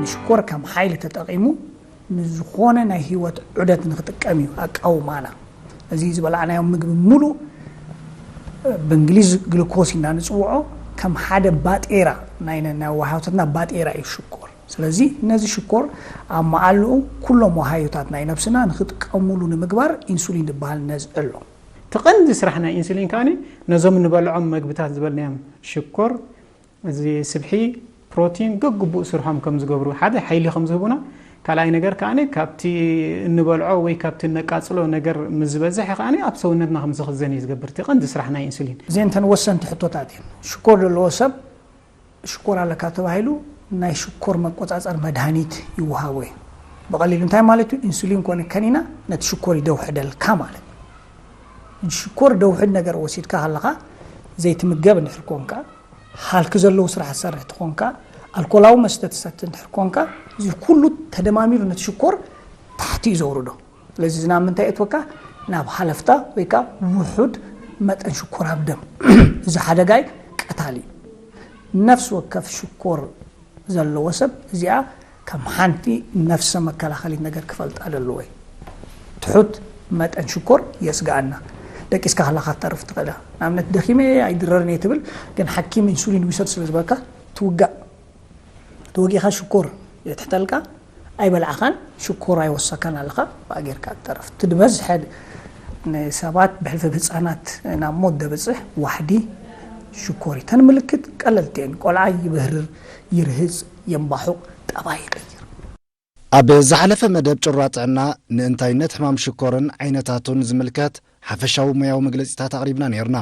ንሽኮር ከም ሓይሊ ተጠቒሙ ንዝኾነ ናይ ህይወት ዑደት ንክጥቀም እዩ ኣቃውማና። እዚ ዝበላዕናዮ ምግቢ ሙሉእ ብእንግሊዝ ግሉኮስ ኢና ንፅውዖ፣ ከም ሓደ ባጤራ ናይ ናይ ዋሃውተትና ባጤራ እዩ ሽኮር። ስለዚ ነዚ ሽኮር ኣብ መዓልኡ ኩሎም ዋሃዮታት ናይ ነብስና ንክጥቀሙሉ ንምግባር ኢንሱሊን ዝበሃል ነዚ ኣሎ። እቲ ቀንዲ ስራሕ ናይ ኢንሱሊን ከኣ ነዞም ንበልዖም መግብታት ዝበልናዮም ሽኮር፣ እዚ ስብሒ፣ ፕሮቲን ገግቡእ ስርሖም ከም ዝገብሩ፣ ሓደ ሓይሊ ከም ዝህቡና፣ ካልኣይ ነገር ከኣ ካብቲ እንበልዖ ወይ ካብቲ እነቃጽሎ ነገር ምስ ዝበዝሕ ከኣ ኣብ ሰውነትና ከም ዝኽዘን እዩ ዝገብር። እቲ ቀንዲ ስራሕ ናይ ኢንሱሊን። እዚአን እተን ወሰንቲ ሕቶታት እየን። ሽኮር ዘለዎ ሰብ ሽኮር ኣለካ ተባሂሉ ናይ ሽኮር መቆጻጸር መድሃኒት ይወሃቦ እዩ። ብቐሊሉ እንታይ ማለት እዩ? ኢንሱሊን ኮነ ከኒና ነቲ ሽኮር ይደውሕደልካ ማለት እዩ። ሽኮር ደውሕድ ነገር ወሲድካ ከለኻ ዘይትምገብ እንድሕር ኮንካ፣ ሃልኪ ዘለዉ ስራሕ ትሰርሕ ትኾንካ፣ ኣልኮላዊ መስተ ትሰቲ እንድሕር ኮንካ፣ እዚ ኩሉ ተደማሚሩ ነቲ ሽኮር ታሕቲ እዩ ዘውርዶ። ስለዚ እዚ ናብ ምንታይ የእትወካ? ናብ ሃለፍታ ወይ ከዓ ውሑድ መጠን ሽኮር ኣብ ደም። እዚ ሓደጋይ ቀታሊ እዩ። ነፍሲ ወከፍ ሽኮር ዘለዎ ሰብ እዚኣ ከም ሓንቲ ነፍሰ መከላኸሊት ነገር ክፈልጣ ዘለዎ እዩ። ትሑት መጠን ሽኮር የስግኣና። ደቂስካ ከለኻ ክትተርፍ ትኽእል ኢኻ። ንኣብነት ደኺመ እየ ኣይድረርን እየ ትብል፣ ግን ሓኪም ኢንሱሊን ውሰድ ስለ ዝበልካ ትውጋእ። ተወጊእካ ሽኮር የትሕተልካ፣ ኣይበላዕኻን፣ ሽኮር ኣይወሰካን ኣለኻ፣ ብኣ ጌርካ ትተርፍ። እቲ ዝበዝሐ ንሰባት ብሕልፊ ህፃናት ናብ ሞት ደብፅሕ ዋሕዲ ሽኮር እዩ። እተን ምልክት ቀለልቲ እየን። ቆልዓ ይብህርር፣ ይርህፅ፣ የንባሑቕ፣ ጠባይ ይቕይር። ኣብ ዝሓለፈ መደብ ጭራ ጥዕና ንእንታይነት ሕማም ሽኮርን ዓይነታቱን ዝምልከት ሓፈሻዊ ሞያዊ መግለጺታት ኣቕሪብና ነይርና።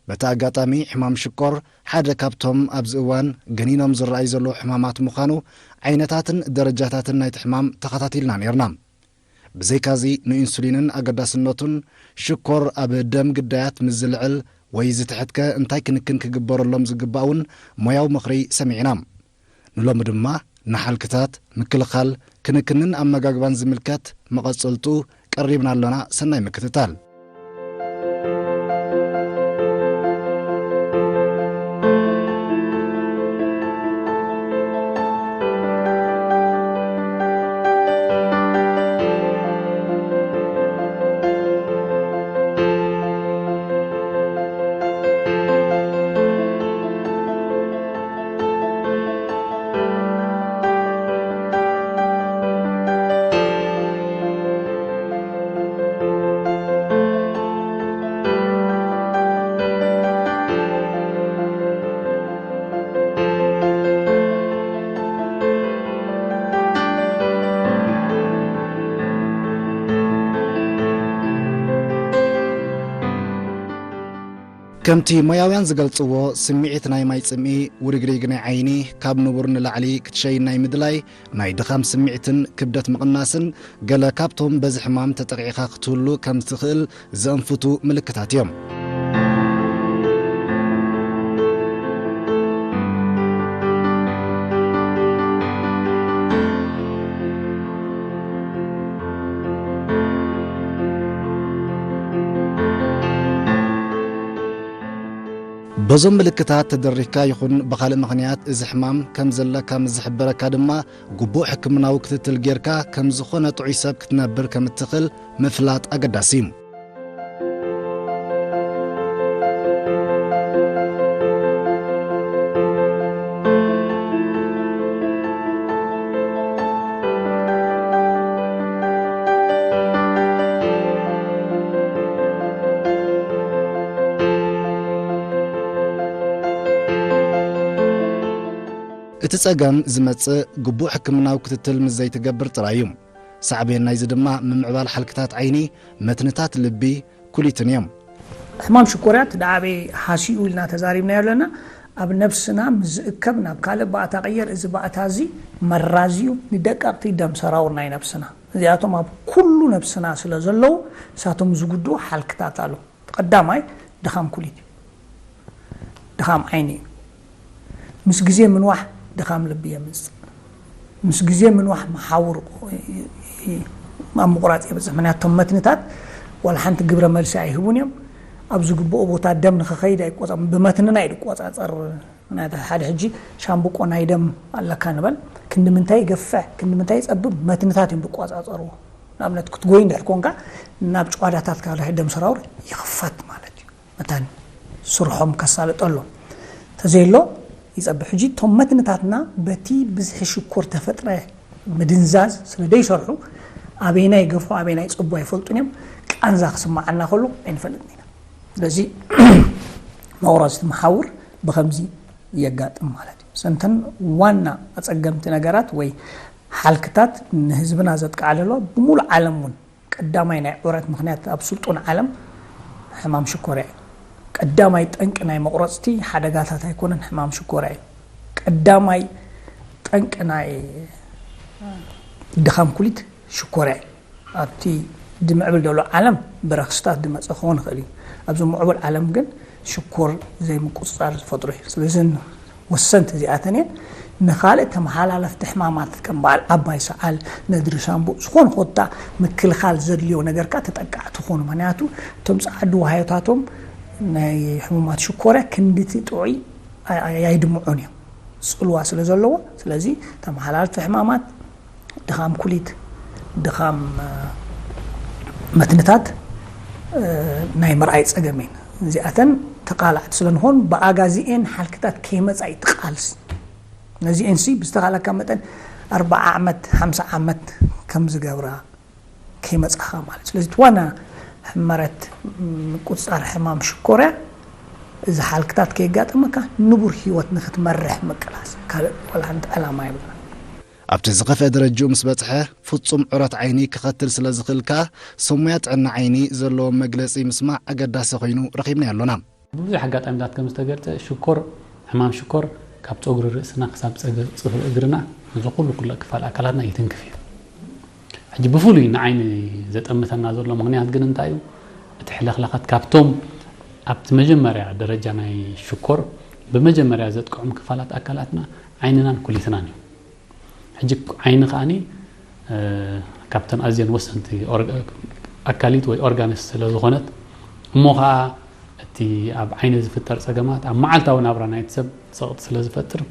በቲ ኣጋጣሚ ሕማም ሽኮር ሓደ ካብቶም ኣብዚ እዋን ገኒኖም ዝረኣዩ ዘለዉ ሕማማት ምዃኑ፣ ዓይነታትን ደረጃታትን ናይቲ ሕማም ተኸታቲልና ነይርና። ብዘይካዚ ንኢንሱሊንን ኣገዳስነቱን፣ ሽኮር ኣብ ደም ግዳያት ምስ ዝልዕል ወይ ዝትሕትከ እንታይ ክንክን ክግበረሎም ዝግባእ እውን ሞያዊ ምኽሪ ሰሚዕና። ንሎሚ ድማ ንሓልክታት፣ ምክልኻል፣ ክንክንን ኣመጋግባን ዝምልከት መቐጸልቱ ቀሪብና ኣሎና። ሰናይ ምክትታል። ከምቲ ሞያውያን ዝገልጽዎ፣ ስምዒት ናይ ማይ ጽምኢ፣ ውርግሪግ ናይ ዓይኒ፣ ካብ ንቡር ንላዕሊ ክትሸይን ናይ ምድላይ፣ ናይ ድኻም ስምዒትን ክብደት ምቕናስን፣ ገለ ካብቶም በዚ ሕማም ተጠቒዕካ ክትህሉ ከም ትኽእል ዘእንፍቱ ምልክታት እዮም። በዞም ምልክታት ተደሪኽካ ይኹን ብኻልእ ምኽንያት እዚ ሕማም ከም ዘለካ ምስ ዝሕበረካ ድማ፣ ግቡእ ሕክምናዊ ክትትል ጌርካ ከም ዝኾነ ጥዑይ ሰብ ክትነብር ከም እትኽእል ምፍላጥ ኣገዳሲ እዩ። እቲ ጸገም ዝመጽእ ግቡእ ሕክምናዊ ክትትል ምስ ዘይትገብር ጥራይ እዩ። ሳዕቤን ናይዚ ድማ ምምዕባል ሓልክታት ዓይኒ፣ መትንታት ልቢ፣ ኩሊትን እዮም። ሕማም ሽኮርያት ደኣበይ ሃሲኡ ኢልና ተዛሪብናዮ ኣለና። ኣብ ነብስና ምስ ዝእከብ ናብ ካልእ ባእታ ቅየር፣ እዚ ባእታ እዚ መራዚ እዩ ንደቀቕቲ ደም ሰራውር ናይ ነብስና። እዚኣቶም ኣብ ኩሉ ነብስና ስለ ዘለዉ፣ እሳቶም ዝጉድኡ ሓልክታት ኣለዉ። ቀዳማይ ድኻም ኩሊት እዩ። ድኻም ዓይኒ እዩ። ምስ ግዜ ምንዋሕ ድኻም ልቢ የምጽእ። ምስ ግዜ ምንዋሕ መሓውር ኣብ ምቑራጽ የብጽሕ። ምክንያቱ እቶም መትንታት ዋላ ሓንቲ ግብረ መልሲ ኣይህቡን እዮም። ኣብ ዝግብኦ ቦታ ደም ንኽኸይድ ኣይቆጻ-፣ ብመትንና እዩ ዝቆጻጸር። ምክንያቱ ሓደ ሕጂ ሻምብቆ ናይ ደም ኣለካ ንበል። ክንዲ ምንታይ ይገፍሕ፣ ክንዲ ምንታይ ይጸብብ፣ መትንታት እዮም ዝቆጻጸርዎ። ንኣብነት ክትጎይ እንድሕር ኮንካ ናብ ጨዋዳታትካ ድሕሪ ደም ሰራውር ይኽፈት ማለት እዩ። መታን ስርሖም ከሳልጠሎም ተዘይሎ ይጸብብ። ሕጂ እቶም መትንታትና በቲ ብዝሒ ሽኮር ተፈጥረ ምድንዛዝ ስለ ደይሰርሑ ኣበይናይ ገፍሑ ኣበይናይ ጸቡ ኣይፈልጡን እዮም። ቃንዛ ክስማዓና ከሎ ኣይንፈልጥን ኢና። ስለዚ መቑረጽቲ መሓውር ብኸምዚ የጋጥም ማለት እዩ። ሰንተን ዋና ኣጸገምቲ ነገራት ወይ ሓልክታት ንህዝብና ዘጥቃዕለሎ ብምሉእ ዓለም እውን ቀዳማይ ናይ ዑረት ምኽንያት ኣብ ስልጡን ዓለም ሕማም ሽኮርያ እዩ። ቀዳማይ ጠንቂ ናይ መቑረጽቲ ሓደጋታት ኣይኮነን፣ ሕማም ሽኮርያ እዩ። ቀዳማይ ጠንቂ ናይ ድኻም ኩሊት ሽኮርያ እዩ። ኣብቲ ዝምዕብል ዘሎ ዓለም ብረክስታት ዝመፀ ክኸውን ይኽእል እዩ። ኣብዚ ምዕቡል ዓለም ግን ሽኮር ዘይምቁፅፃር ዝፈጥሩ እዩ። ስለዚ ወሰንቲ እዚኣተን እየን። ንኻልእ ተመሓላለፍቲ ሕማማት ከም በዓል ዓባይ ሰዓል፣ ነድሪ ሳምቡእ፣ ዝኾነ ኮታ ምክልኻል ዘድልዮ ነገርካ ተጠቃዕቲ ክኾኑ። ምክንያቱ እቶም ፃዓዱ ዋሃዮታቶም ናይ ሕሙማት ሽኮርያ ክንድቲ ጥዑይ ኣይ- ኣይ- ኣይድምዑን እዮም፣ ፅልዋ ስለ ዘለዎ። ስለዚ ተመሓላልቲ ሕማማት፣ ድኻም ኩሊት፣ ድኻም መትንታት ናይ ምርኣይ ፀገም እየን። እዚኣተን ተቃላዕቲ ስለንኾን ብኣጋዚኤን ሓልክታት ከይመፃ እዩ ትቃልስ። ነዚኤንሲ ብዝተኻለካ መጠን ኣርባዓ ዓመት ሓምሳ ዓመት ከም ዝገብራ ከይመፃኻ ማለት። ስለዚ እቲ ዋና ሕመረት ምቁፅፃር ሕማም ሽኮርያ እዚ ሓልክታት ከየጋጠመካ ንቡር ህይወት ንክትመርሕ ምቅላስ፣ ካልእ ዋላ ሓንቲ ዕላማ የብልና። ኣብቲ ዝኸፍአ ደረጅኡ ምስ በጽሐ ፍጹም ዑረት ዓይኒ ክኸትል ስለ ዝኽእል ከኣ ሰብ ሞያ ጥዕና ዓይኒ ዘለዎም መግለጺ ምስማዕ ኣገዳሲ ኮይኑ ረኺብናዮ ኣሎና። ብብዙሕ ኣጋጣሚታት ከም ዝተገልጸ ሽኮር፣ ሕማም ሽኮር ካብ ጸጉሪ ርእስና ክሳብ ጸገ- ጽፍሪ እግርና ነዚ ኩሉ ኩሎ ክፋል ኣካላትና ይትንክፍ እዩ። ሕጂ ብፍሉይ ንዓይኒ ዘጠምተና ዘሎ ምኽንያት ግን እንታይ እዩ? እቲ ሕለኽላኻት ካብቶም ኣብቲ መጀመርያ ደረጃ ናይ ሽኮር ብመጀመርያ ዘጥቅዖም ክፋላት ኣካላትና ዓይንናን ኩሊትናን እዩ። ሕጂ ዓይኒ ከኣኒ ካብተን ኣዝየን ወሰንቲ ኣካሊት ወይ ኦርጋንስ ስለ ዝኾነት እሞ ኸኣ እቲ ኣብ ዓይኒ ዝፍጠር ጸገማት ኣብ መዓልታዊ ናብራ ናይቲ ሰብ ጸቕጢ ስለ ዝፈጥር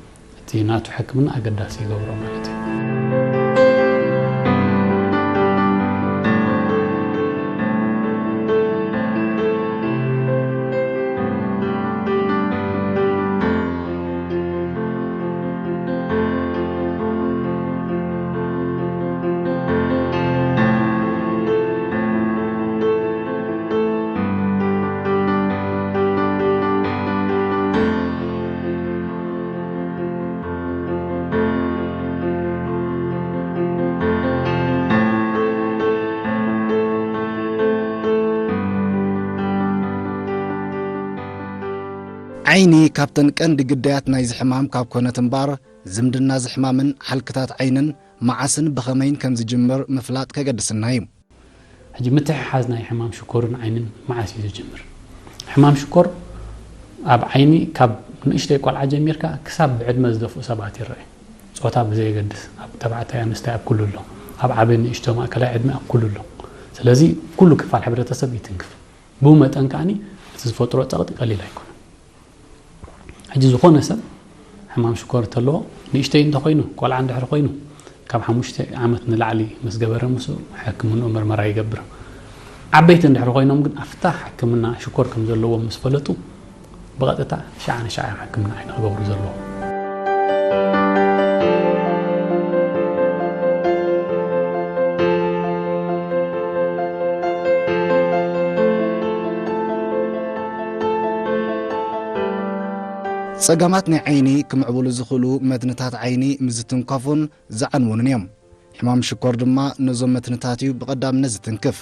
እቲ ናቱ ሕክምና ኣገዳሲ ይገብሮ ማለት እዩ። ዓይኒ ካብተን ቀንዲ ግዳያት ናይዚ ሕማም ካብ ኮነት እምበኣር፣ ዝምድና እዚ ሕማምን ሓልክታት ዓይንን መዓስን ብኸመይን ከም ዝጅምር ምፍላጥ ከገድስና እዩ። ሕጂ ምትሕሓዝ ናይ ሕማም ሽኮርን ዓይንን መዓስ እዩ ዝጅምር? ሕማም ሽኮር ኣብ ዓይኒ ካብ ንእሽተይ ቆልዓ ጀሚርካ ክሳብ ብዕድመ ዝደፍኡ ሰባት ይረኣዩ። ጾታ ብዘየገድስ ኣብ ተባዕታይ ኣንስታይ ኣብ ኩሉ ኣሎ፣ ኣብ ዓበይ ንእሽቶ ማእከላይ ዕድመ ኣብ ኩሉ ኣሎ። ስለዚ ኩሉ ክፋል ሕብረተሰብ ይትንክፍ። ብኡ መጠን ከኣኒ እቲ ዝፈጥሮ ጸቕጢ ቀሊል ኣይኮነን። ሕጂ ዝኾነ ሰብ ሕማም ሽኮር እንተለዎ ንእሽተይ እንተኾይኑ ቆልዓ እንድሕር ኮይኑ ካብ ሓሙሽተ ዓመት ንላዕሊ ምስ ገበረ ምስኡ ሕክምንኡ ምርመራ ይገብር። ዓበይቲ እንድሕር ኮይኖም ግን ኣብታ ሕክምና ሽኮር ከም ዘለዎም ምስ ፈለጡ ብቐጥታ ሻዓ ንሻዓ ሕክምና ዓይኒ ክገብሩ ዘለዎም። ጸገማት ናይ ዓይኒ ክምዕብሉ ዝኽእሉ መትንታት ዓይኒ ምስ ዝትንከፉን ዝዓንውንን እዮም። ሕማም ሽኮር ድማ ነዞም መትንታት እዩ ብቐዳምነት ዝትንክፍ።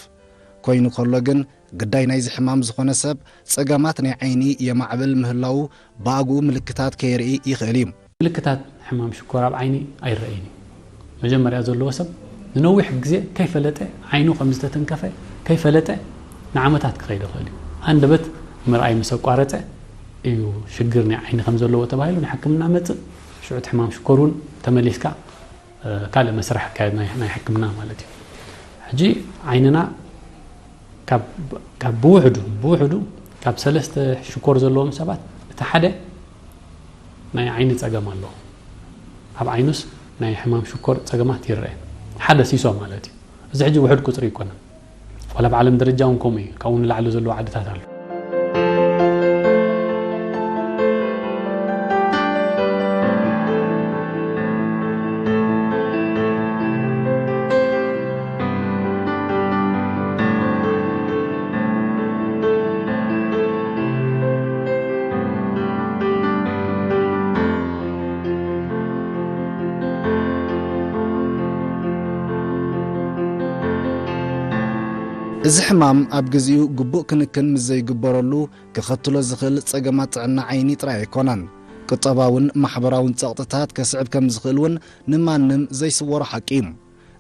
ኮይኑ ከሎ ግን ግዳይ ናይዚ ሕማም ዝኾነ ሰብ ጸገማት ናይ ዓይኒ የማዕብል ምህላዉ ብኣግኡ ምልክታት ከየርኢ ይኽእል እዩ። ምልክታት ሕማም ሽኮር ኣብ ዓይኒ ኣይረኣይን እዩ። መጀመርያ ዘለዎ ሰብ ንነዊሕ ግዜ ከይፈለጠ ዓይኑ ከም ዝተተንከፈ ከይፈለጠ ንዓመታት ክኸይድ ይኽእል እዩ። ሃንደበት ምርኣይ ምስ ኣቋረጸ እዩ ሽግር ናይ ዓይኒ ከም ዘለዎ ተባሂሉ ንሕክምና መጽእ። ሽዑ እቲ ሕማም ሽኮር እውን ተመሊስካ ካልእ መስርሕ ኣካየድ ናይ ናይ ሕክምና ማለት እዩ። ሕጂ ዓይንና ካብ ካብ ብውሕዱ ብውሕዱ ካብ ሰለስተ ሽኮር ዘለዎም ሰባት እቲ ሓደ ናይ ዓይኒ ጸገም ኣለዎ። ኣብ ዓይኑስ ናይ ሕማም ሽኮር ጸገማት ይረአ። ሓደ ሲሶ ማለት እዩ። እዚ ሕጂ ውሑድ ቁጽሪ ኣይኮነን። ዋላ ኣብ ዓለም ደረጃ እውን ከምኡ እዩ። ካብኡ ንላዕሊ ዘለዉ ዓድታት ኣሎ። እዚ ሕማም ኣብ ግዜኡ ግቡእ ክንክን ምስ ዘይግበረሉ፣ ከኸትሎ ዝኽእል ጸገማት ጥዕና ዓይኒ ጥራይ ኣይኮነን፣ ቁጠባውን ማሕበራውን ጸቕጥታት ከስዕብ ከም ዝኽእል እውን ንማንም ዘይስወሮ ሓቂ እዩ።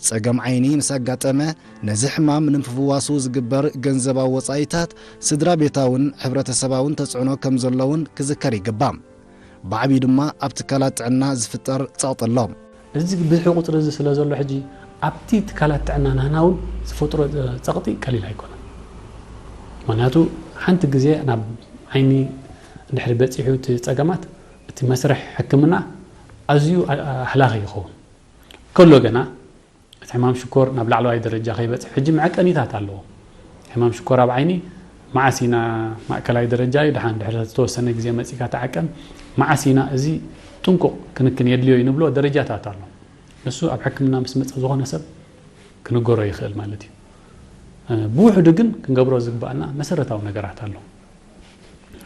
ጸገም ዓይኒ ምስ ኣጋጠመ፣ ነዚ ሕማም ንምፍዋሱ ዝግበር ገንዘባዊ ወጻኢታት፣ ስድራ ቤታውን ሕብረተሰባውን ተጽዕኖ ከም ዘሎውን ክዝከር ይግባእ። ብዓብዩ ድማ ኣብ ትካላት ጥዕና ዝፍጠር ጸቕጢ ኣሎ። እዚ ብዙሕ ቁጽሪ እዚ ስለ ዘሎ፣ ሕጂ ኣብቲ ትካላት ጥዕና ናህና እውን ዝፈጥሮ ጸቕጢ ቀሊል ኣይኮነን። ምኽንያቱ፣ ሓንቲ ግዜ ናብ ዓይኒ እንድሕሪ በጺሑ እቲ ጸገማት፣ እቲ መስርሕ ሕክምና ኣዝዩ ኣ-፣ ኣህላኺ ይኸውን። ከሎ ገና እቲ ሕማም ሽኮር ናብ ላዕለዋይ ደረጃ ከይበጽሕ ሕጂ መዐቀኒታት ኣለዎ። ሕማም ሽኮር ኣብ ዓይኒ መዓስ ኢና ማእከላይ ደረጃ እዩ፣ ደሓን ድሕሪ ዝተወሰነ ግዜ መጺእካ ተዓቀን፣ መዓስ ኢና እዚ ጥንቁቕ ክንክን የድልዮ እዩ ንብሎ ደረጃታት ኣሎ። ንሱ ኣብ ሕክምና ምስ መጸ ዝኾነ ሰብ ክንገሮ ይኽእል ማለት እዩ። እ፣ ብውሕዱ ግን ክንገብሮ ዝግባኣና መሰረታዊ ነገራት ኣሎ።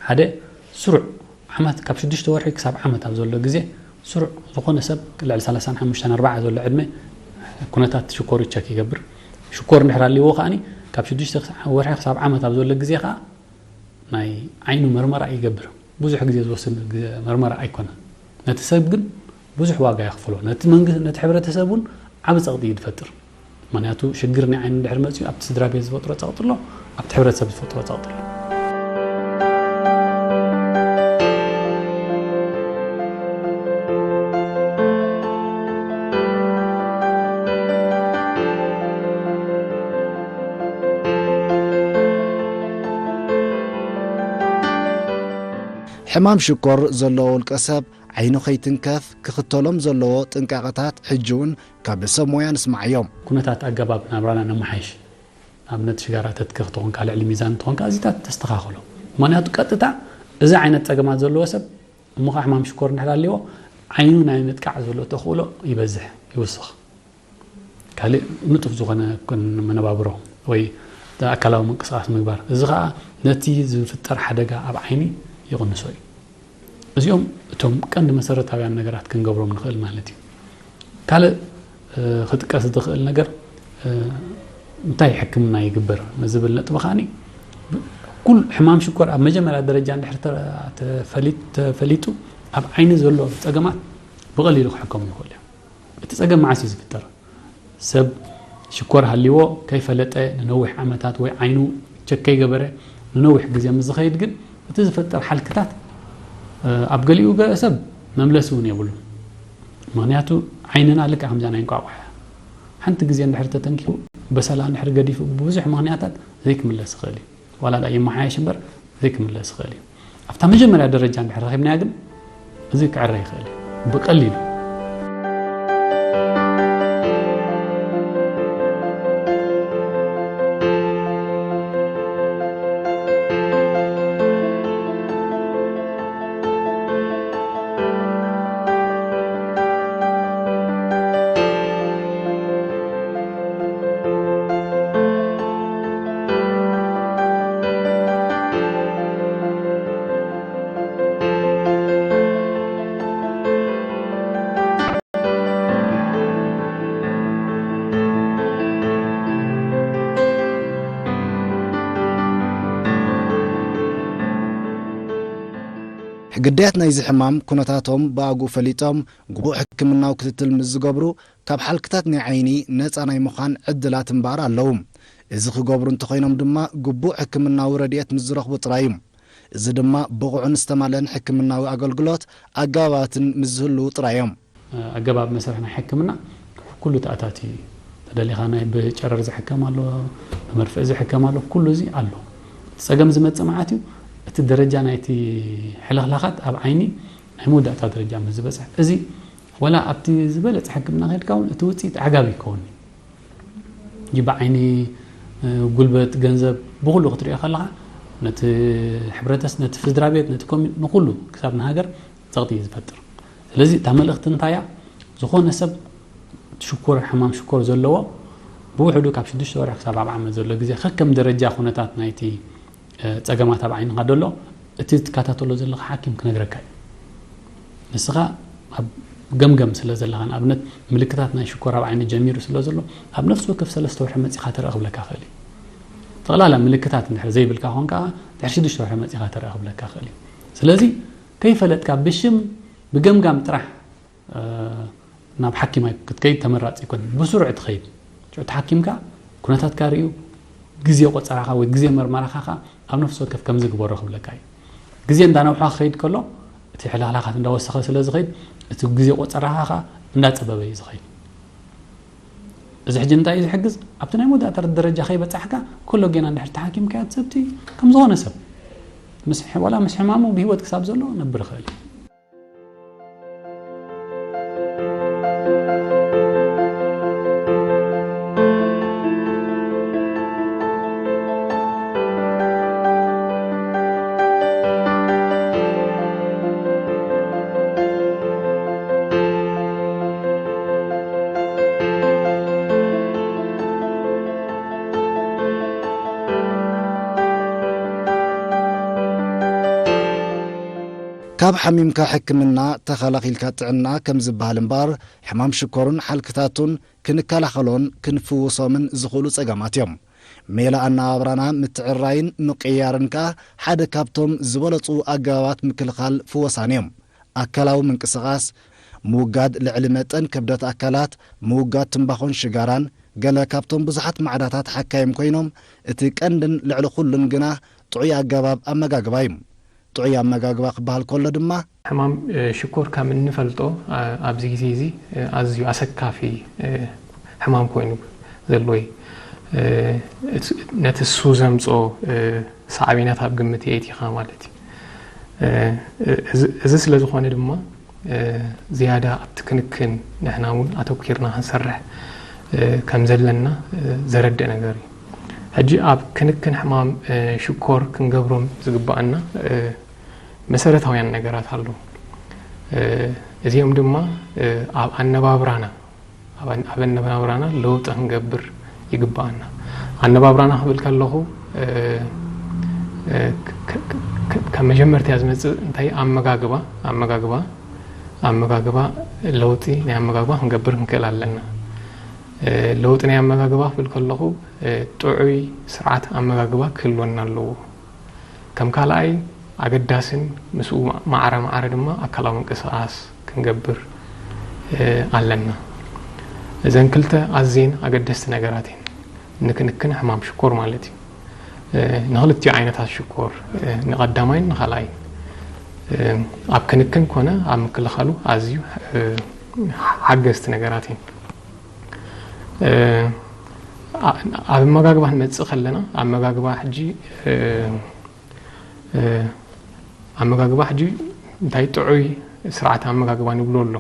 ሓደ፣ ስሩዕ ዓመት፣ ካብ ሽዱሽተ ወርሒ ክሳብ ዓመት ኣብ ዘሎ ግዜ፣ ስሩዕ ዝኾነ ሰብ ልዕሊ ሰላሳን ሓሙሽተን ኣርባዓ ዘሎ ዕድመ ኩነታት ሽኮሩ ቸክ ይገብር። ሽኮር እንድሕር ኣልይዎ ከኣኒ፣ ካብ ሽዱሽተ ወርሒ ክሳብ ዓመት ኣብ ዘሎ ግዜ ከኣ ናይ ዓይኑ መርመራ ይገብር። ብዙሕ ግዜ ዝወስድ ግዜ መርመራ ኣይኮነን። ነቲ ሰብ ግን ብዙሕ ዋጋ የኽፍሎ። ነቲ መንግስቲ፣ ነቲ ሕብረተሰብ እውን ዓቢ ጸቕጢ እዩ ዝፈጥር። ምኽንያቱ፣ ሽግር ናይ ዓይኒ እንድሕር መጺኡ፣ ኣብቲ ስድራ ቤት ዝፈጥሮ ጸቕጢ ኣሎ፣ ኣብቲ ሕብረተሰብ ዝፈጥሮ ጸቕጢ ኣሎ። ሕማም ሽኮር ዘለዎ ውልቀ ሰብ ዓይኑ ከይትንከፍ ክኽተሎም ዘለዎ ጥንቃቐታት ሕጂ እውን ካብ ሰብ ሞያ ንስማዓዮም። ኩነታት ኣገባብ ናብራና ነመሓይሽ። ንኣብነት ሽጋራ ተትኪ ክትኾንካ፣ ልዕሊ ሚዛን እንትኾንካ፣ እዚታት ተስተኻኽሎ። ምኽንያቱ ቀጥታ እዚ ዓይነት ጸገማት ዘለዎ ሰብ እሞ ኸዓ ሕማም ሽኮር እንድሕር ኣልዎ ዓይኑ ናይ ምጥቃዕ ዘሎ ተኽእሎ ይበዝሕ፣ ይውስኽ። ካልእ ንጡፍ ዝኾነ ኩን መነባብሮ ወይ ኣካላዊ ምንቅስቓስ ምግባር፣ እዚ ኸዓ ነቲ ዝፍጠር ሓደጋ ኣብ ዓይኒ ይቕንሶ እዩ። እዚኦም እቶም ቀንዲ መሰረታውያን ነገራት ክንገብሮም ንኽእል ማለት እዩ። ካልእ፣ እ፣ ክጥቀስ ዝኽእል ነገር፣ እ፣ እንታይ ሕክምና ይግበር ንዝብል ነጥቢ ከኣኒ፣ ኩል ሕማም ሽኮር ኣብ መጀመርያ ደረጃ እንድሕር ተ-፣ ተፈሊጥ-፣ ተፈሊጡ፣ ኣብ ዓይኒ ዘሎ ጸገማት ብቐሊሉ ክሕከሙ ይኽእሉ እዮም። እቲ ጸገም መዓስ እዩ ዝፍጠር? ሰብ ሽኮር ሃልይዎ ከይፈለጠ ንነዊሕ ዓመታት ወይ ዓይኑ ቸክ ከይገበረ ንነዊሕ ግዜ ምስ ዝኸይድ ግን እቲ ዝፈጠር ሓልክታት፣ እ፣ ኣብ ገሊኡ ገ-፣ ሰብ መምለሲ እውን የብሉን። ምኽንያቱ ዓይንና ልክዕ ከምዛ ናይ እንቋቑሖ እያ። ሓንቲ ግዜ እንድሕር ተተንኪፉ፣ በሰላ እንድሕር ገዲፉ፣ ብብዙሕ ምኽንያታት ዘይክምለስ ይኽእል እዩ። ዋላ ደኣ ይመሓየሽ እምበር ዘይክምለስ ይኽእል እዩ። ኣብታ መጀመርያ ደረጃ እንድሕር ረኺብናያ ግን፣ እዚ ክዕረ ይኽእል እዩ ብቐሊሉ። ግዳያት ናይዚ ሕማም ኩነታቶም ብኣግኡ ፈሊጦም ግቡእ ሕክምናዊ ክትትል ምስ ዝገብሩ፣ ካብ ሓልክታት ናይ ዓይኒ ነጻ ናይ ምዃን ዕድላት እምበኣር ኣለዉ። እዚ ክገብሩ እንተኾይኖም ድማ፣ ግቡእ ሕክምናዊ ረድኤት ምስ ዝረኽቡ ጥራይ እዩ። እዚ ድማ ብቑዕን ዝተማልአን ሕክምናዊ ኣገልግሎት ኣገባባትን ምስ ዝህልዉ ጥራይ እዮም። ኣገባብ መስርሕ ናይ ሕክምና ኩሉ ተኣታቲ እዩ። ተደሊኻ ናይ ብጨረር ዝሕከም ኣሎ፣ ብመርፍእ ዝሕከም ኣሎ፣ ኩሉ እዚ ኣሎ። እቲ ጸገም ዝመጽእ መዓት እዩ። እቲ ደረጃ ናይቲ ሕልኽላኻት ኣብ ዓይኒ ናይ መወዳእታ ደረጃ ምስ ዝበጽሕ፣ እዚ ወላ ኣብቲ ዝበለፀ ሕክምና ከድካ እውን እቲ ውፅኢት ዓጋቢ ይከውን እዩ። ብዓይኒ ጉልበት፣ ገንዘብ፣ ብኩሉ ክትሪኦ ከለካ ነቲ ሕብረተስ ነቲ ስድራ ቤት ነቲ ኮሚ ንኩሉ ክሳብ ንሃገር ፀቕጢ እዩ ዝፈጥር። ስለዚ እታ መልእኽቲ እንታይ እያ? ዝኾነ ሰብ ሽኮር ሕማም ሽኮር ዘለዎ ብውሕዱ ካብ ሽዱሽተ ወርሒ ክሳብ ኣብ ዓመት ዘሎ ግዜ ከከም ደረጃ ኩነታት ናይቲ ፀገማት ኣብ ዓይንኻ ደሎ እቲ ትከታተሎ ዘለኻ ሓኪም ክነግረካ እዩ። ንስኻ ኣብ ገምገም ስለ ዘለኻ ንኣብነት ምልክታት ናይ ሽኮር ኣብ ዓይኒ ጀሚሩ ስለ ዘሎ ኣብ ነፍሲ ወከፍ ሰለስተ ወርሒ መፂኻ ተረእ ክብለካ ክእል እዩ። ጠቕላላ ምልክታት እንድሕር ዘይብልካ ኾንካ ድሕሪ ሽዱሽተ ወርሒ መፂኻ ተረእ ክብለካ ክእል እዩ። ስለዚ ከይፈለጥካ ብሽም ብገምጋም ጥራሕ ናብ ሓኪም ክትከይድ ተመራፂ ይኮን። ብስሩዕ ትኸይድ ሽዑ ተሓኪምካ ኩነታትካ ርእዩ ግዜ ቆፀራኻ ወይ ግዜ መርመራኻ ከኣ ኣብ ነፍሲ ወከፍ ከምዚ ግበሮ ክብለካ እዩ። ግዜ እንዳነውሓ ክኸይድ ከሎ እቲ ሕልኽላኻት እንዳወሰኸ ስለ ዝኸይድ እቲ ግዜ ቆፀራኻ ከኣ እንዳፀበበ እዩ ዝኸይድ። እዚ ሕጂ እንታይ እዩ ዝሕግዝ? ኣብቲ ናይ መወዳእታ ደረጃ ከይበፃሕካ ኮሎጌና እንድሕር ተሓኪምካዮ እቲ ሰብቲ ከም ዝኾነ ሰብ ምስ ሕ- ዋላ ምስ ሕማሙ ብህይወት ክሳብ ዘሎ ነብር ይኽእል እዩ። ካብ ሓሚምካ ሕክምና ተኸላኺልካ ጥዕና ከም ዝበሃል እምበኣር፣ ሕማም ሽኮርን ሓልክታቱን ክንከላኸሎን ክንፍውሶምን ዝኽእሉ ጸገማት እዮም። ሜላ ኣነባብራና ምትዕራይን ምቅይያርን ከኣ ሓደ ካብቶም ዝበለጹ ኣገባባት ምክልኻል ፍወሳን እዮም። ኣካላዊ ምንቅስቓስ፣ ምውጋድ ልዕሊ መጠን ክብደት ኣካላት፣ ምውጋድ ትምባኾን ሽጋራን ገለ ካብቶም ብዙሓት ማዕዳታት ሓካይም ኮይኖም፣ እቲ ቀንድን ልዕሊ ኩሉን ግና ጥዑይ ኣገባብ ኣመጋግባ እዩ። ጥዑይ ኣመጋግባ ክበሃል ከሎ ድማ፣ ሕማም ሽኮር ከም እንፈልጦ ኣብዚ ግዜ እዚ ኣዝዩ ኣሰካፊ ሕማም ኮይኑ ዘሎ እዩ። ነቲ እሱ ዘምፅኦ ሳዕቤናት ኣብ ግምት የእቲኻ ማለት እዩ። እዚ ስለ ዝኾነ ድማ ዝያዳ ኣብቲ ክንክን ንሕና እውን ኣተኲርና ክንሰርሕ ከም ዘለና ዘረድእ ነገር እዩ። ሕጂ ኣብ ክንክን ሕማም ሽኮር ክንገብሮም ዝግባኣና መሰረታውያን ነገራት ኣለዉ። እዚኦም ድማ ኣብ ኣነባብራና ኣብ ኣነባብራና ለውጢ ክንገብር ይግባኣና። ኣነባብራና ክብል ከለኹ ካብ መጀመርታ ዝመፅእ እንታይ ኣመጋግባ ኣመጋግባ ኣመጋግባ ለውጢ ናይ ኣመጋግባ ክንገብር ክንክእል ኣለና። ለውጢ ናይ ኣመጋግባ ክብል ከለኹ ጥዑይ ስርዓት ኣመጋግባ ክህልወና ኣለዎ። ከም ካልኣይ ኣገዳስን ምስኡ ማዕረ ማዕረ ድማ ኣካላዊ ምንቅስቓስ ክንገብር ኣለና። እዘን ክልተ ኣዝየን ኣገደስቲ ነገራት እየን ንክንክን ሕማም ሽኮር ማለት እዩ። ንክልቲኡ ዓይነታት ሽኮር ንቐዳማይን ንኻልኣይን ኣብ ክንክን ኮነ ኣብ ምክልኻሉ ኣዝዩ ሓገዝቲ ነገራት እየን። ኣብ ኣመጋግባ ክንመፅእ ከለና ኣመጋግባ ሕጂ ኣመጋግባ ሕጂ እንታይ ጥዑይ ስርዓት ኣመጋግባ ንብሎ ኣሎ።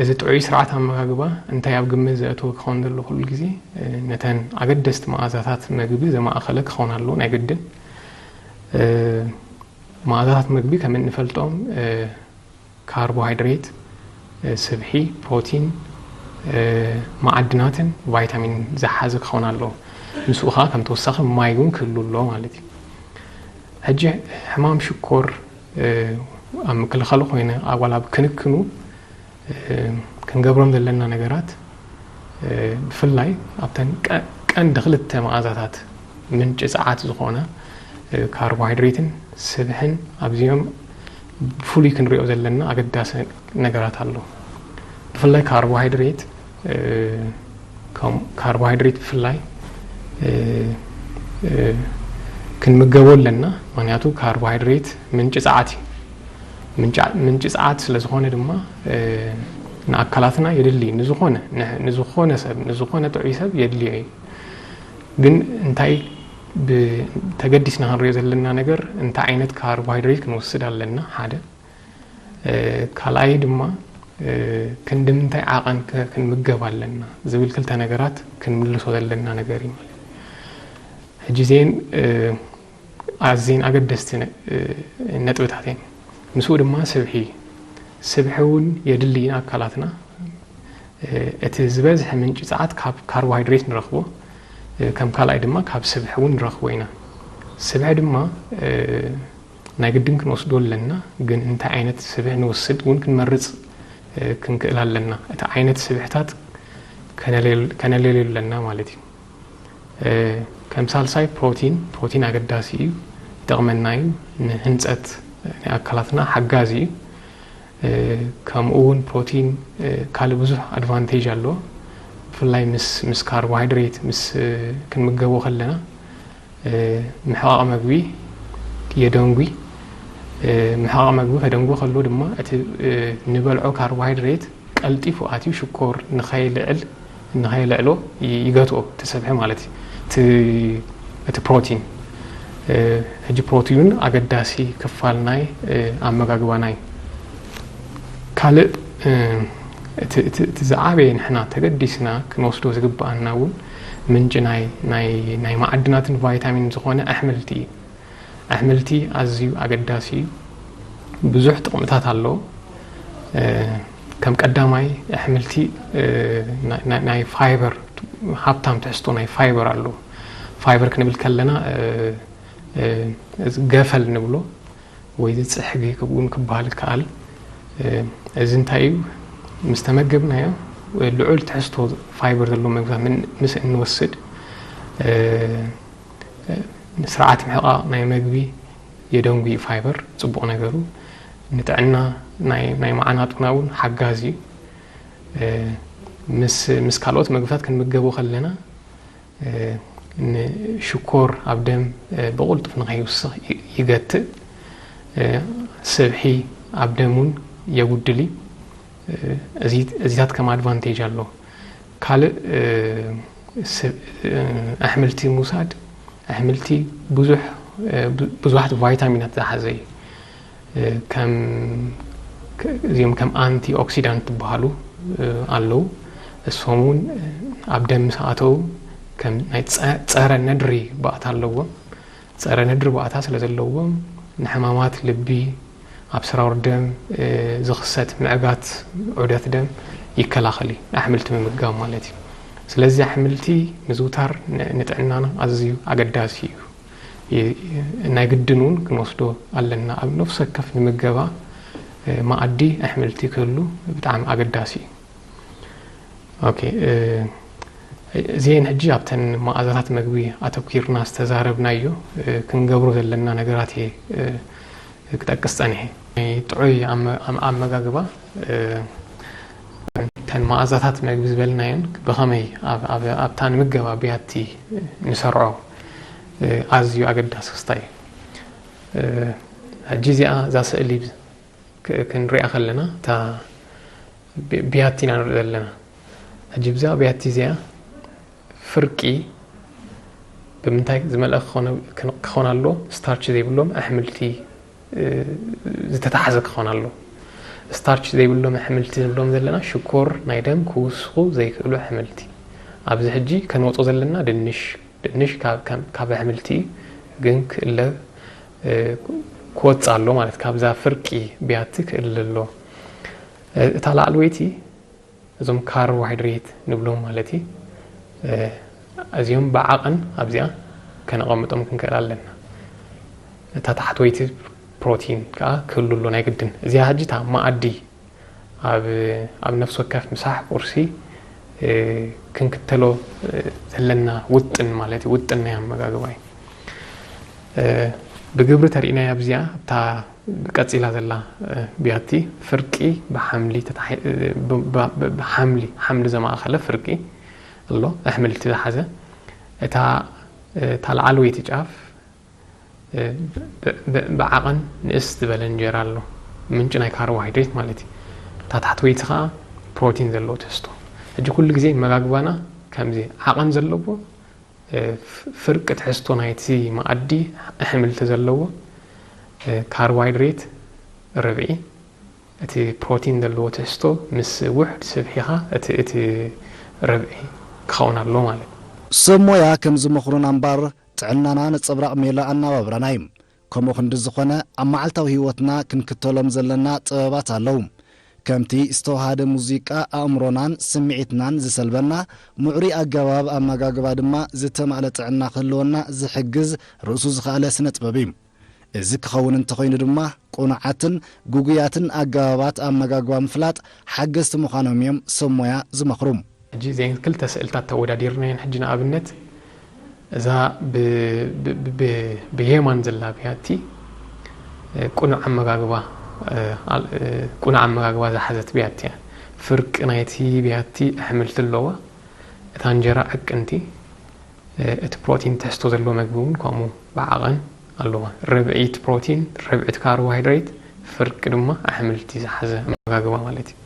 እዚ ጥዑይ ስርዓት ኣመጋግባ እንታይ ኣብ ግምት ዘእተወ ክኸውን ዘለዎ ኩሉ ግዜ ነተን ኣገደስቲ መኣዛታት መግቢ ዘማእኸለ ክኸውን ኣለዎ ናይ ግድን። መኣዛታት መግቢ ከም እንፈልጦም ካርቦሃይድሬት፣ ስብሒ፣ ፕሮቲን፣ መዓድናትን ቫይታሚን ዝሓዘ ክኸውን ኣለዎ። ምስኡ ከዓ ከም ተወሳኺ ማይ እውን ክህሉ ኣለዎ ማለት እዩ። ሕጂ ሕማም ሽኮር ኣብ ምክልኻሉ ኮይነ ኣጓል ኣብ ክንክኑ ክንገብሮም ዘለና ነገራት ብፍላይ ኣብተን ቀንዲ ክልተ መኣዛታት ምንጪ ፀዓት ዝኾነ ካርቦሃይድሬትን ስብሕን ኣብዚኦም ብፍሉይ ክንሪኦ ዘለና ኣገዳሲ ነገራት ኣሎ። ብፍላይ ካርቦሃይድሬት ካርቦሃይድሬት ብፍላይ ክንምገቦ ኣለና። ምክንያቱ ካርቦሃይድሬት ምንጪ ፀዓት እዩ። ምንጪ ፀዓት ስለ ዝኾነ ድማ ንኣካላትና የድሊ። ንዝኾነ ንዝኾነ ሰብ ንዝኾነ ጥዑይ ሰብ የድልዮ እዩ። ግን እንታይ ተገዲስና ክንሪኦ ዘለና ነገር እንታይ ዓይነት ካርቦሃይድሬት ክንወስድ ኣለና ሓደ ካልኣይ ድማ ክንዲ ምንታይ ዓቐን ክንምገብ ኣለና ዝብል ክልተ ነገራት ክንምልሶ ዘለና ነገር እዩ ማለት። ሕጂ እዚአን ኣዝየን ኣገደስቲ ነጥብታት እየን። ምስኡ ድማ ስብሒ፣ ስብሒ እውን የድሊ ኣካላትና። እቲ ዝበዝሐ ምንጪ ጸዓት ካብ ካርቦሃይድሬት ንረኽቦ፣ ከም ካልኣይ ድማ ካብ ስብሒ እውን ንረኽቦ ኢና። ስብሒ ድማ ናይ ግድን ክንወስዶ ኣለና፣ ግን እንታይ ዓይነት ስብሒ ንወስድ እውን ክንመርጽ ክንክእል ኣለና። እቲ ዓይነት ስብሕታት ከነለልዮ ኣለና ማለት እዩ። ከም ሳልሳይ ፕሮቲን፣ ፕሮቲን ኣገዳሲ እዩ፣ ይጠቕመና እዩ፣ ንህንጸት ናይ ኣካላትና ሓጋዚ እዩ። ከምኡ እውን ፕሮቲን ካልእ ብዙሕ ኣድቫንቴጅ ኣለዎ። ብፍላይ ምስ ምስ ካርቦሃይድሬት ምስ ክንምገቦ ከለና ምሕቓቕ መግቢ የደንጉ። ምሕቓቕ መግቢ ከደንጉ ከሎ ድማ እቲ ንበልዖ ካርቦሃይድሬት ቀልጢፉ ኣትዩ ሽኮር ንኸይልዕል ንኸይልዕሎ ይገትኦ፣ እቲ ስብሒ ማለት እዩ። እቲ ፕሮቲን ሕጂ ፕሮቲን እውን ኣገዳሲ ክፋል ናይ ኣመጋግባና እዩ። ካልእ እቲ ዝዓበየ ንሕና ተገዲስና ክንወስዶ ዝግብኣና እውን ምንጪ ናይ ማዕድናትን ቫይታሚን ዝኾነ ኣሕምልቲ እዩ። ኣሕምልቲ ኣዝዩ ኣገዳሲ እዩ። ብዙሕ ጥቕምታት ኣለዎ። ከም ቀዳማይ ኣሕምልቲ ናይ ፋይበር፣ ሃብታም ትሕዝቶ ናይ ፋይበር ኣለዎ። ፋይበር ክንብል ከለና ገፈል ንብሎ ወይ ዝፅሕጊ እውን ክበሃል ይከኣል። እዚ እንታይ እዩ? ምስ ተመገብናዮ ልዑል ትሕዝቶ ፋይበር ዘለዎ መግብታት ምስ እንወስድ ስርዓት ምሕቓቕ ናይ መግቢ የደንጉ እዩ። ፋይበር ፅቡቕ ነገሩ ንጥዕና ናይ መዓናጡና እውን ሓጋዚ እዩ። ምስ ካልኦት መግብታት ክንምገቦ ከለና ንሽኮር ኣብ ደም ብቕልጡፍ ንኸይውስኽ ይገትእ። ስብሒ ኣብ ደም እውን የጉድል እዩ። እዚታት ከም ኣድቫንቴጅ ኣለዎ። ካልእ ኣሕምልቲ ምውሳድ፣ ኣሕምልቲ ብዙሕ ብዙሓት ቫይታሚናት ዝሓዘ እዩ። ከም እዚኦም ከም ኣንቲ ኦክሲዳንት ዝበሃሉ ኣለዉ። እሶም እውን ኣብ ደም ምስ ኣተዉ ከም ናይ ጸረ ነድሪ ባእታ ኣለዎም። ጸረ ነድሪ ባእታ ስለ ዘለዎም ንሕማማት ልቢ፣ ኣብ ስራውር ደም ዝኽሰት ምዕጋት ዑደት ደም ይከላኸል እዩ፣ ኣሕምልቲ ምምጋብ ማለት እዩ። ስለዚ ኣሕምልቲ ምዝውታር ንጥዕናና ኣዝዩ ኣገዳሲ እዩ። ናይ ግድን እውን ክንወስዶ ኣለና። ኣብ ነፍሲ ወከፍ ንምገባ መኣዲ ኣሕምልቲ ክህሉ ብጣዕሚ ኣገዳሲ እዩ። ኦኬ፣ እዚአን ሕጂ ኣብተን መኣዛታት መግቢ ኣተኲርና ዝተዛረብናዮ ክንገብሮ ዘለና ነገራት እየ ክጠቅስ ጸኒሐ። ጥዑይ ኣመጋግባ፣ እተን መኣዛታት መግቢ ዝበልናየን ብኸመይ ኣብታ ንምገባ ብያቲ ንሰርዖ ኣዝዩ ኣገዳሲ ክስታይ እዩ። ሕጂ እዚኣ እዛ ስእሊ ክንሪኣ ከለና እታ ብያቲ ኢና ንርኢ ዘለና። ሕጂ ብዛ ብያቲ እዚኣ ፍርቂ ብምንታይ ዝመልአ ክኾን ኣለዎ? ስታርች ዘይብሎም ኣሕምልቲ ዝተታሕዘ ክኾን ኣለዎ። ስታርች ዘይብሎም ኣሕምልቲ ንብሎም ዘለና ሽኮር ናይ ደም ክውስኹ ዘይክእሉ ኣሕምልቲ። ኣብዚ ሕጂ ከነውፅኦ ዘለና ድንሽ፣ ድንሽ ካብ ኣሕምልቲ ግን ክእለ ክወፅእ ኣሎ ማለት ካብዛ ፍርቂ ብያቲ ክእለ ኣሎ። እታ ላዕለወይቲ እዞም ካርቦሃይድሬት ንብሎም ማለት እዩ። እዚኦም ብዓቐን ኣብዚኣ ከነቐምጦም ክንክእል ኣለና። እታ ታሕተወይቲ ፕሮቲን ከዓ ክህሉ ኣሎ ናይ ግድን። እዚኣ ሕጂ እታ መኣዲ ኣብ ነፍሲ ወከፍ ምሳሕ ቁርሲ ክንክተሎ ዘለና ውጥን ማለት እዩ። ውጥን ናይ ኣመጋግባ እዩ። ብግብሪ ተሪእናያ ኣብዚኣ እታ ቀጺላ ዘላ ብያቲ ፍርቂ ብሓምሊ ተታሒ-፣ ብ-፣ ብ-፣ ብ-፣ ብሓምሊ፣ ሓምሊ ዘማእኸለ ፍርቂ ኣሎ፣ ኣሕምልቲ ዝሓዘ። እታ፣ እታ ላዕለወይቲ ጫፍ ብ-፣ ብ-፣ ብዓቐን ንእስ ዝበለ እንጀራ ኣሎ፣ ምንጪ ናይ ካርቦሃይድሬት ማለት እዩ። እታ ታሕተወይቲ ኸዓ ፕሮቲን ዘለዎ ትሕዝቶ። ሕጂ ኩሉ ግዜ መጋግባና ከምዚ ዓቐን ዘለዎ ፍርቂ ትሕዝቶ ናይቲ መኣዲ ኣሕምልቲ ዘለዎ፣ ካርቦሃይድሬት ርብዒ፣ እቲ ፕሮቲን ዘለዎ ትሕዝቶ ምስ ውሕድ ስብሒኻ እቲ እቲ ረብዒ ክኸውን ኣለዎ ማለት እዩ። ሰብ ሞያ ከም ዝመኽሩና እምባር ጥዕናና ነጸብራቕ ሜላ ኣናባብራና እዩ። ከምኡ ክንዲ ዝኾነ ኣብ መዓልታዊ ህይወትና ክንክተሎም ዘለና ጥበባት ኣለዉ። ከምቲ ዝተዋሃደ ሙዚቃ ኣእምሮናን ስምዒትናን ዝሰልበና፣ ምዕሩይ ኣገባብ ኣመጋግባ ድማ ዝተማእለ ጥዕና ክህልወና ዝሕግዝ ርእሱ ዝኸኣለ ስነ ጥበብ እዩ። እዚ ክኸውን እንተኾይኑ ድማ ቅኑዓትን ግጉያትን ኣገባባት ኣመጋግባ ምፍላጥ ሓገዝቲ ምዃኖም እዮም ሰብ ሞያ ዝመኽሩ። ሕጂ እዘን ክልተ ስእልታት ተወዳዲርናየን። ሕጂ ንኣብነት እዛ ብ- ብ- ብ- ብ- ብየማን ዘላ ብያቲ እ፣ ቅኑዕ ኣመጋግባ እ፣ ኣል- እ፣ ቅኑዕ ኣመጋግባ ዝሓዘት ብያቲ እያ። ፍርቂ ናይቲ ብያቲ ኣሕምልቲ ኣለዋ። እታ እንጀራ ዕቅንቲ እቲ ፕሮቲን ትሕዝቶ ዘለዎ መግቢ እውን ከምኡ ብዓቐን ኣለዋ። ርብዒት ፕሮቲን፣ ርብዒት ካርቦሃይድሬት፣ ፍርቂ ድማ ኣሕምልቲ ዝሓዘ ኣመጋግባ ማለት እዩ።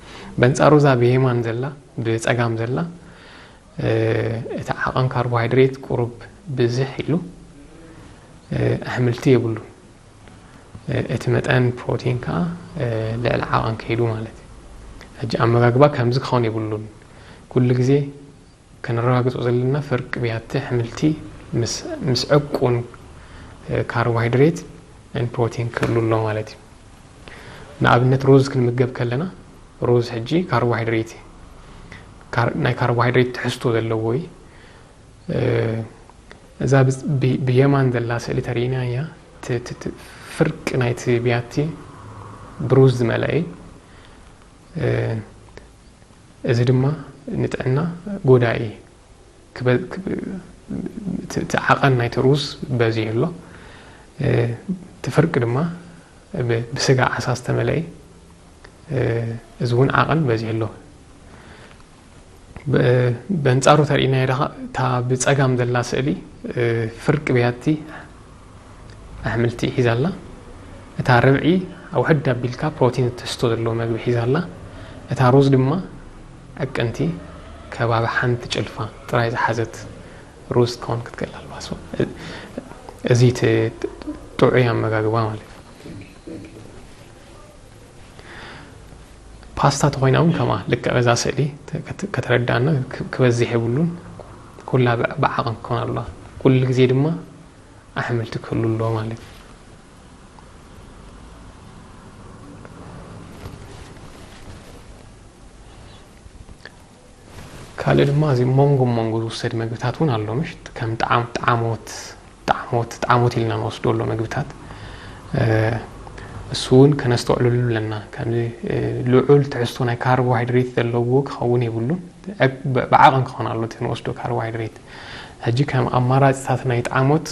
በንጻሩ እዛ ብየማን ዘላ ብጸጋም ዘላ እቲ ዓቐን ካርቦሃይድሬት ቁሩብ ብዝሕ ኢሉ ኣሕምልቲ የብሉን። እቲ መጠን ፕሮቲን ከዓ ልዕሊ ዓቐን ከይዱ ማለት እዩ። ሕጂ ኣመጋግባ ከምዚ ክኸውን የብሉን። ኩሉ ግዜ ከነረጋግጾ ዘለና ፍርቂ ብያቲ ኣሕምልቲ ምስ ዕቁን ካርቦሃይድሬት ን ፕሮቲን ክህሉ ኣሎ ማለት እዩ። ንኣብነት ሩዝ ክንምገብ ከለና ሩዝ ሕጂ ካርቦሃይድሬት እዩ። ናይ ካርቦሃይድሬት ትሕዝቶ ዘለዎ እዩ። እዛ ብየማን ዘላ ስእሊ ተርእይና እያ። ፍርቂ ናይቲ ብያቲ ብሩዝ ዝመልአ እዩ። እዚ ድማ ንጥዕና ጎዳኢ እዩ። እቲ ዓቐን ናይቲ ሩዝ በዚሑ ኣሎ። እቲ ፍርቂ ድማ ብስጋ ዓሳ ዝተመልአ እዩ። እዚ እውን ዓቐን በዚሑ ኣሎ። በንጻሩ ተርእይናዮ ደኻ እታ ብጸጋም ዘላ ስእሊ ፍርቂ ብያቲ ኣሕምልቲ ሒዛ ኣላ። እታ ርብዒ ኣውሕድ ኣቢልካ ፕሮቲን ትሕዝቶ ዘለዎ መግቢ ሒዛ ኣላ። እታ ሩዝ ድማ ዕቅንቲ ከባቢ ሓንቲ ጭልፋ ጥራይ ዝሓዘት ሩዝ ክትከውን ክትክእል ኣለዋ። እዚ እቲ ጥዑይ ኣመጋግባ ማለት እዩ። ፓስታ ተኾይና እውን ከምኣ ልክዕ በዛ ስእሊ ከተረዳእና ክበዝሕ የብሉን። ኩላ ብዓቐን ክኾን ኣለዋ። ኩሉ ግዜ ድማ ኣሕምልቲ ክህሉ ኣለዎ ማለት እዩ። ካልእ ድማ እዚ መንጎ መንጎ ዝውሰድ መግብታት እውን ኣሎ ምሽ ከም ጣዕሞት ጣዕሞት ጣዕሞት ኢልና ንወስዶ ኣሎ መግብታት እሱ እውን ከነስተውዕልሉ ኣለና። ከምዚ ልዑል ትሕዝቶ ናይ ካርቦሃይድሬት ዘለዎ ክኸውን የብሉን። ብዓቐን ክኾን ኣሎ እቲ ንወስዶ ካርቦሃይድሬት። ሕጂ ከም ኣማራፅታት ናይ ጣዕሞት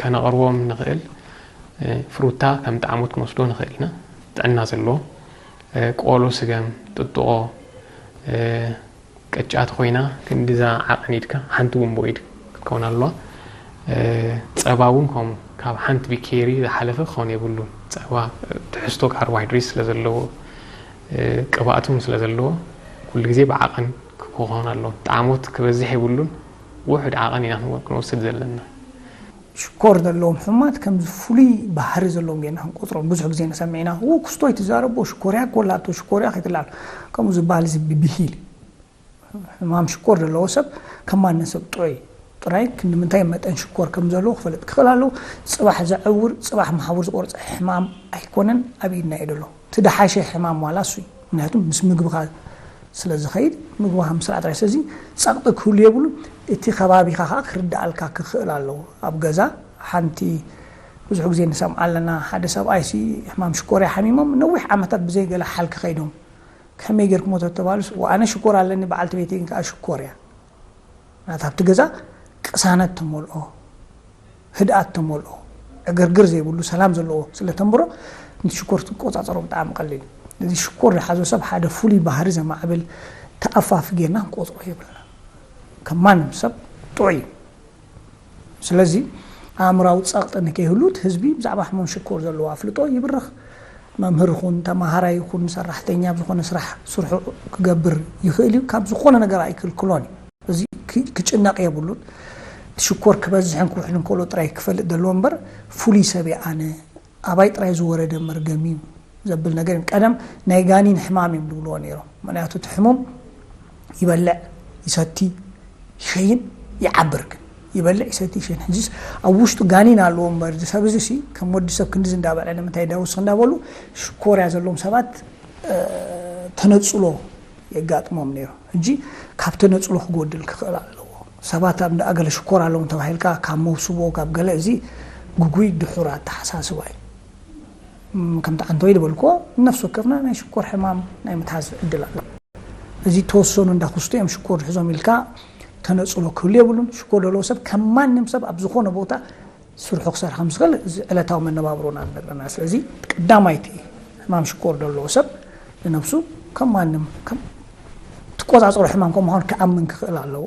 ከነቕርቦም ንኽእል ፍሩታ ከም ጣዕሞት ክንወስዶ ንኽእል ኢና። ጥዕና ዘለዎ ቆሎ፣ ስገም፣ ጥጥቖ፣ ቅጫ ተኾይና ክንዲዛ ዓቐን ኢድካ ሓንቲ ጉንቦ ኢድ ክትከውን ኣለዋ። ጸባ እውን ከምኡ ካብ ሓንቲ ቢኬሪ ዝሓለፈ ክኸውን የብሉን። ጸባ ትሕዝቶ ካርቦሃይድሬት ስለ ዘለዎ ቅብኣት እውን ስለ ዘለዎ ኩሉ ግዜ ብዓቐን ክኸውን ኣለዎ። ጣዕሞት ክበዝሕ የብሉን። ውሑድ ዓቐን ኢና ክንወ- ክንወስድ ዘለና። ሽኮር ዘለዎም ሕሙማት ከምዚ ፍሉይ ባህሪ ዘለዎም ጌርና ክንቆፅሮም ብዙሕ ግዜ ንሰምዕ ኢና። ው ክስቶይ ትዛረቦ ሽኮርያ ኮላቶ ሽኮርያ ከይትላል ከምኡ ዝበሃል እዚ ብብሂል ሕማም ሽኮር ዘለዎ ሰብ ከም ማንም ሰብ ጥዑይ ጥራይ ክንዲ ምንታይ መጠን ሽኮር ከም ዘለዎ ክፈልጥ ክኽእል ኣለዎ። ፅባሕ ዘዕውር ፅባሕ መሓውር ዝቆርፀ ሕማም ኣይኮነን ኣብ ኢድና እዩ ዘሎ። እቲ ደሓሸ ሕማም ዋላ እሱ እዩ። ምክንያቱ ምስ ምግብኻ ስለ ዝኸይድ ምግብኻ ምስራዕ ጥራይ። ስለዚ ጸቕጢ ክህሉ የብሉን። እቲ ከባቢኻ ከዓ ክርድኣልካ ክኽእል ኣለዎ። ኣብ ገዛ ሓንቲ ብዙሕ ግዜ ንሰምዓ ኣለና፣ ሓደ ሰብኣይ ሲ ሕማም ሽኮርያ ሓሚሞም ነዊሕ ዓመታት ብዘይ ገለ ሓል ክኸይዶም። ከመይ ጌርክሞ ተተባሃሉስ፣ ኣነ ሽኮር ኣለኒ፣ በዓልቲ ቤተይ ግን ከዓ ሽኮር እያ። ናታ ኣብቲ ገዛ ቅሳነት ተመልኦ፣ ህድኣት ተመልኦ፣ ዕግርግር ዘይብሉ ሰላም ዘለዎ ስለ ተንብሮ፣ ነቲ ሽኮር ክትቆጻጸሮ ብጣዕሚ ቀሊል እዩ። ነዚ ሽኮር ዝሓዞ ሰብ ሓደ ፍሉይ ባህሪ ዘማዕብል ተኣፋፊ ጌርና ክንቆጽሮ የብልና። ከም ማንም ሰብ ጥዑይ እዩ። ስለዚ ኣእምራዊ ጸቕጢ ንከይህሉ እቲ ህዝቢ ብዛዕባ ሕማም ሽኮር ዘለዎ ኣፍልጦ ይብርኽ። መምህር ይኹን ተማሃራይ ይኹን ሰራሕተኛ ኣብ ዝኾነ ስራሕ ስርሑ ክገብር ይኽእል እዩ። ካብ ዝኾነ ነገር ኣይክልክሎን እዩ። እዚ ክጭነቕ የብሉን። እቲ ሽኮር ክበዝሕን ክውሕድን ከሎ ጥራይ ክፈልጥ ዘለዎ እምበር ፍሉይ ሰብ እየ ኣነ ኣባይ ጥራይ ዝወረደ መርገም እዩ ዘብል ነገር እዩ። ቀደም ናይ ጋኒን ሕማም እዮም ዝብልዎ ነይሮም። ምክንያቱ እቲ ሕሙም ይበልዕ፣ ይሰቲ፣ ይሸይን፣ ይዓብር። ግን ይበልዕ፣ ይሰቲ፣ ይሸይን። ሕጂስ ኣብ ውሽጡ ጋኒን ኣለዎ እምበር፣ እዚ ሰብ እዚ ሲ ከም ወዲ ሰብ ክንድዚ እንዳበልዐ ንምንታይ ዳውስ እንዳበሉ ሽኮርያ ዘለዎም ሰባት ተነጽሎ የጋጥሞም ነይሩ። ሕጂ ካብ ተነጽሎ ክጎድል ክኽእል ኣለዎ። ሰባት ኣብ እንዳ ገለ ሽኮር ኣለዎም ተባሂልካ ካብ መውስቦ ካብ ገለ፣ እዚ ግጉይ ድሑር ኣተሓሳስባ እዩ። ከምቲ ዓንተወይ ዝበልክዎ፣ ነፍሲ ወከፍና ናይ ሽኮር ሕማም ናይ ምትሓዝ ዕድል ኣሎ። እዚ ተወሰኑ እንዳክስቱ እዮም ሽኮር ዝሕዞም ኢልካ ተነጽሎ ክህሉ የብሉን። ሽኮር ዘለዎ ሰብ ከም ማንም ሰብ ኣብ ዝኾነ ቦታ ስርሑ ክሰርሕ ከም ዝኽእል እዚ ዕለታዊ መነባብሮና ዝነግረና። ስለዚ ቀዳማይቲ ሕማም ሽኮር ዘለዎ ሰብ ንነብሱ ከም ማንም ከም ትቆጻጸሮ ሕማም ከም ምዃኑ ክኣምን ክኽእል ኣለዎ።